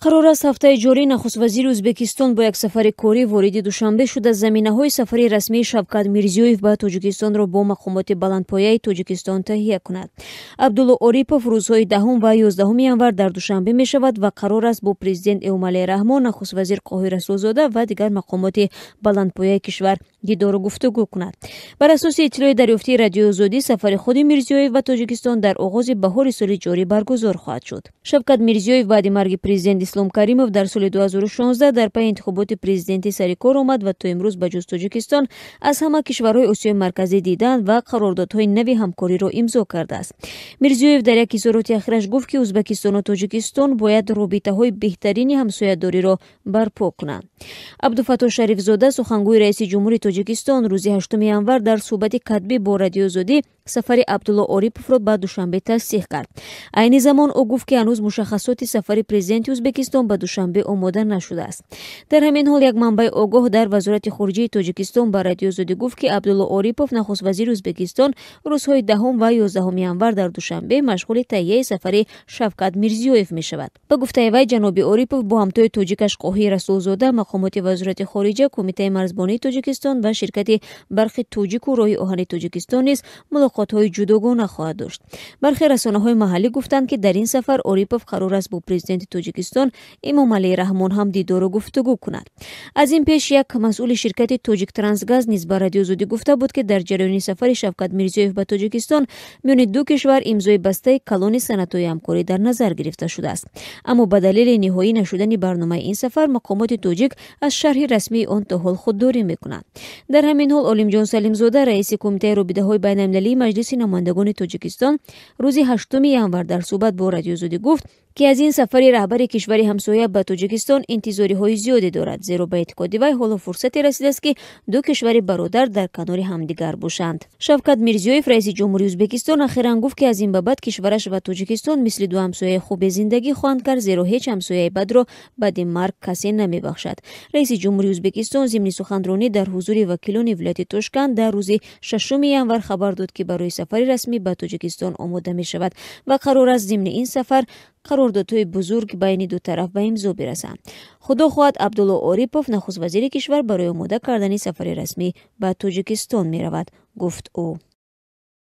Қарор аст, ҳафтаи ҷорӣ нахуствазири Ӯзбекистон бо як сафари корӣ вориди Душанбе шуда, заминаҳои сафари расмии Шавкат Мирзиёев ба Тоҷикистонро бо мақомоти баландпояи Тоҷикистон таҳия кунад. Абдулло Орипов рӯзҳои 10 ва 11 январ дар Душанбе мешавад ва қарор аст бо президент Эмомалӣ Раҳмон, нахуствазир Қоҳир Расулзода ва дигар мақомоти баландпояи кишвар дидору гуфтугӯ кунад. Бар асоси иттилои дарёфтии Радиои Озодӣ, сафари худи Мирзиёев ба Тоҷикистон дар оғози баҳори соли ҷорӣ баргузор хоҳад шуд. Шавкат Мирзиёев баъди марги президент Ислом Каримов дар соли 2016 дар пайи интихоботи президентӣ сари кор омад ва то имрӯз ба ҷуз Тоҷикистон аз ҳама кишварҳои Осиёи Марказӣ дидан ва қарордодҳои нави ҳамкориро имзо кардааст. Мирзиёев дар як изҳороти ахираш гуфт, ки Ӯзбекистону Тоҷикистон бояд робитаҳои беҳтарини ҳамсоядориро барпо кунанд. Абдуфаттоҳ Шарифзода, сухангӯи раиси ҷумҳури Тоҷикистон, рӯзи 8 январ дар суҳбати катбӣ бо Радиои Озодӣ сафари Абдулло Ориповро ба Душанбе тасдиқ кард. Айни замон ӯ гуфт, ки ҳанӯз мушаххасоти сафари президенти Ӯзбекистон ба Душанбе омода нашудааст. Дар ҳамин ҳол як манбаи огоҳ дар Вазорати хориҷаи Тоҷикистон ба Радиои Озодӣ гуфт, ки Абдулло Орипов, нахуствазири Ӯзбекистон, рӯзҳои 10 ва 11 январ дар Душанбе машғули таҳияи сафари Шавкат Мирзиёев мешавад. Ба гуфтаи вай, ҷаноби Орипов бо ҳамтои тоҷикаш Қоҳир Расулзода, мақомоти Вазорати хориҷа, Кумитаи марзбонии Тоҷикистон ва ширкати барқи тоҷику роҳи оҳани Тоҷикистон низ мулоқотҳои ҷудогона хоҳад дошт. Бархе расонаҳои маҳаллӣ гуфтанд, ки дар ин сафар Орипов қарор аст бо президенти Тоҷикистон Эмомалӣ Раҳмон ҳам дидору гуфтугӯ кунад. Аз ин пеш як масъули ширкати Тоҷиктрансгаз низ ба Радиои Озодӣ гуфта буд, ки дар ҷараёни сафари Шавкат Мирзиёев ба Тоҷикистон миёни ду кишвар имзои бастаи калони санадҳои ҳамкорӣ дар назар гирифта шудааст. Аммо ба далели ниҳоӣ нашудани барномаи ин сафар мақомоти тоҷик аз шарҳи расмии он то ҳол худдорӣ мекунанд. Дар ҳамин ҳол Олимҷон Салимзода, раиси Кумитаи робитаҳои байналмилалии Маҷлиси намояндагони Тоҷикистон, рӯзи 8 январ дар суҳбат бо Радиои Озодӣ гуфт, ки аз ин сафари раҳбари кишвари ҳамсоя ба Тоҷикистон интизориҳои зиёде дорад, зеро ба эътиқоди вай ҳоло фурсате расидааст, ки ду кишвари бародар дар канори ҳамдигар бошанд. Шавкат Мирзиёев, раиси ҷумҳури Ӯзбекистон, ахиран гуфт, ки аз ин ба баъд кишвараш ва Тоҷикистон мисли ду ҳамсояи хубе зиндагӣ хоҳанд кард, зеро ҳеҷ ҳамсояи бадро баъди марг касе намебахшад. Раиси ҷумҳури Ӯзбекистон зимни суханронӣ дар ҳузури вакилони вилояти Тошканд дар рӯзи 6 январ хабар дод, ки барои сафари расмӣ ба Тоҷикистон омода мешавад ва қарор аст зимни ин сафар қарордодҳои бузург байни ду тараф ба имзо бирасанд. Худо хоҳад, Абдулло Орипов, нахуствазири кишвар, барои омода кардани сафари расмӣ ба Тоҷикистон меравад, гуфт ӯ.